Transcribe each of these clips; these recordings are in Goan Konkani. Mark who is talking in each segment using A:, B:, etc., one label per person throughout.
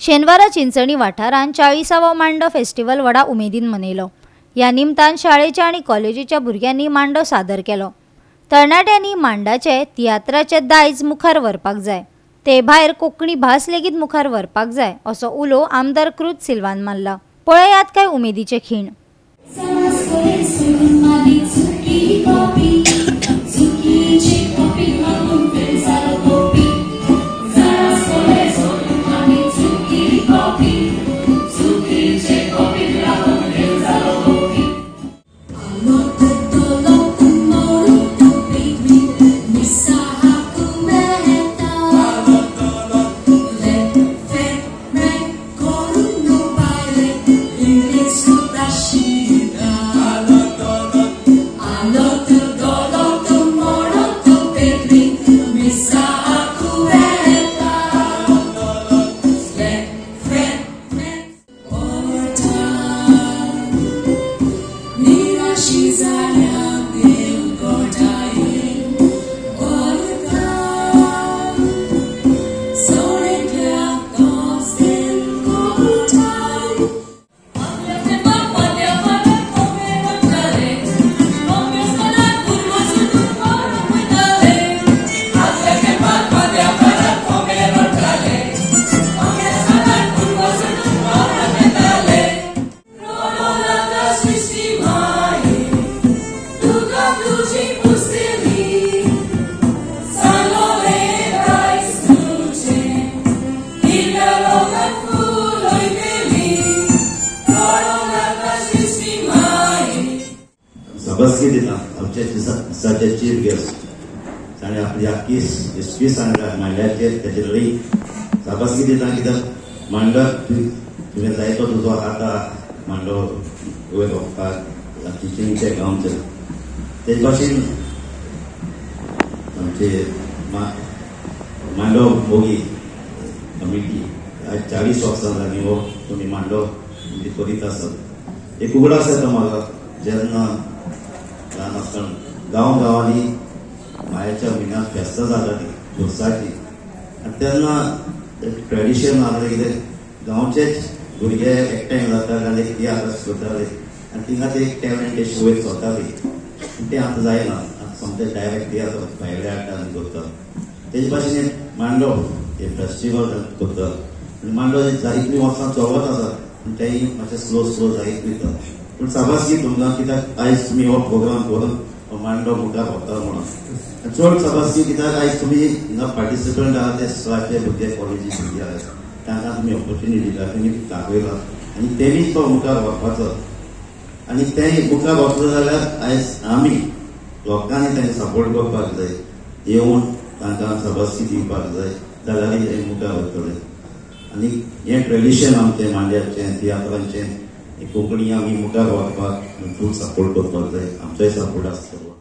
A: शेनवारा चिंचणी वाठारांत 40वो मांडो फेस्टिवल व्हडा उमेदीन मनयलो. ह्या निमतान शाळेच्या आनी कॉलेजीच्या भुरग्यांनी मांडो सादर केलो. तरणाट्यांनी मांडाचे तियात्राचे दायज मुखार व्हरपाक जाय, ते भायर कोंकणी भास लेगीत मुखार व्हरपाक जाय असो उलो आमदार क्रूज सिल्वान मारला. पळयात काय उमेदीचे खीण.
B: शाबासकी दिता आमच्या दिसाचे चीफ गेस्ट ताणें आपली आख्खी हिस्ट्री सांगल्या मांड्याचेर, ताचेर लई शाबासकी दिता. कित्याक मांडो तुवें जायतो तुजो आतां मांडो वयर व्हरपाक चिंचणीच्या गांवचे. तेज भाशेन आमचे मांडो मोगी कमिटी आज 40 वर्सां जालीं हो तुमी मांडो करीत आसात. एक उगडास येता म्हाका जेन्ना ल्हान आसतना गांव गांवांनी मायाच्या म्हयन्यांत फेस्तां जातालीं पुरसाची, आनी तेन्ना ट्रेडिशन आसलें कितें गांवचेच भुरगे एकठांय जाताले आनी एक तियात्र करताले आनी थिंगा ते एक टॅलंट अशें वयर सरताली. पूण तें आतां जायना, आतां सोमतें डायरेक्ट तियात्र भायले हाडटा आनी करता. तेजे भाशेन मांडो हे फेस्टिवल करता आनी मांडो जायतीं वर्सां चलत आसा, पूण तेंय मातशें स्लो स्लो जायत वयता. पूण शाबासकी तुमकां कित्याक आयज तुमी हो प्रोग्राम करून हो मांडो मुखार व्हरता म्हणून. आनी चड शाबासकी कित्याक आयज तुमी हिंगा पार्टिसिपंट आहा ते स्कुलाचे भुरगे, कॉलेजी भुरगे आहा, तांकां तुमी ऑपॉर्च्युनिटी दिला, तुमी दाखयला आनी तेणीच तो मुखार व्हरपाचो. आनी तें मुखार व्हरतलो जाल्यार आयज आमी लोकांनी तांकां सपोर्ट करपाक जाय, येवन तांकां शाबासकी दिवपाक जाय, जाल्यार हें मुखार वतलें. आनी हें ट्रेडिशन आमचें मांड्याचें तियात्रांचें कोंकणी आमी मुखार व्हरपाक फूल सपोर्ट करपाक जाय, आमचोय सपोर्ट आसतलो.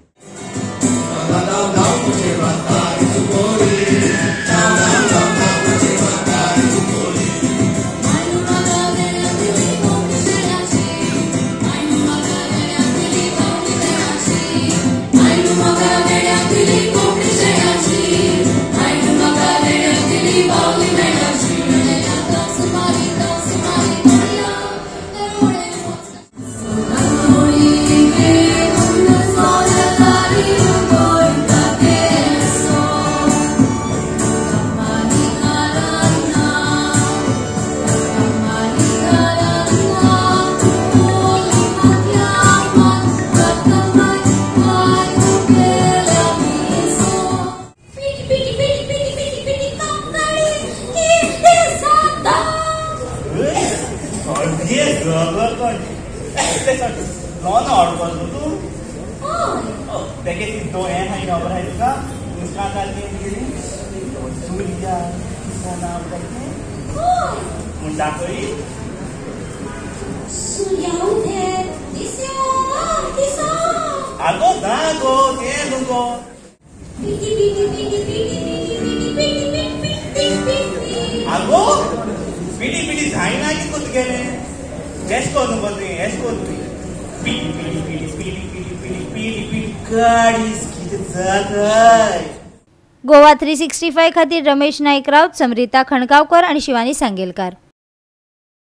A: गोवा 365 खातीर रमेश नाईक राऊत, समरिता खणगावकर आणि शिवानी सांगेलकर.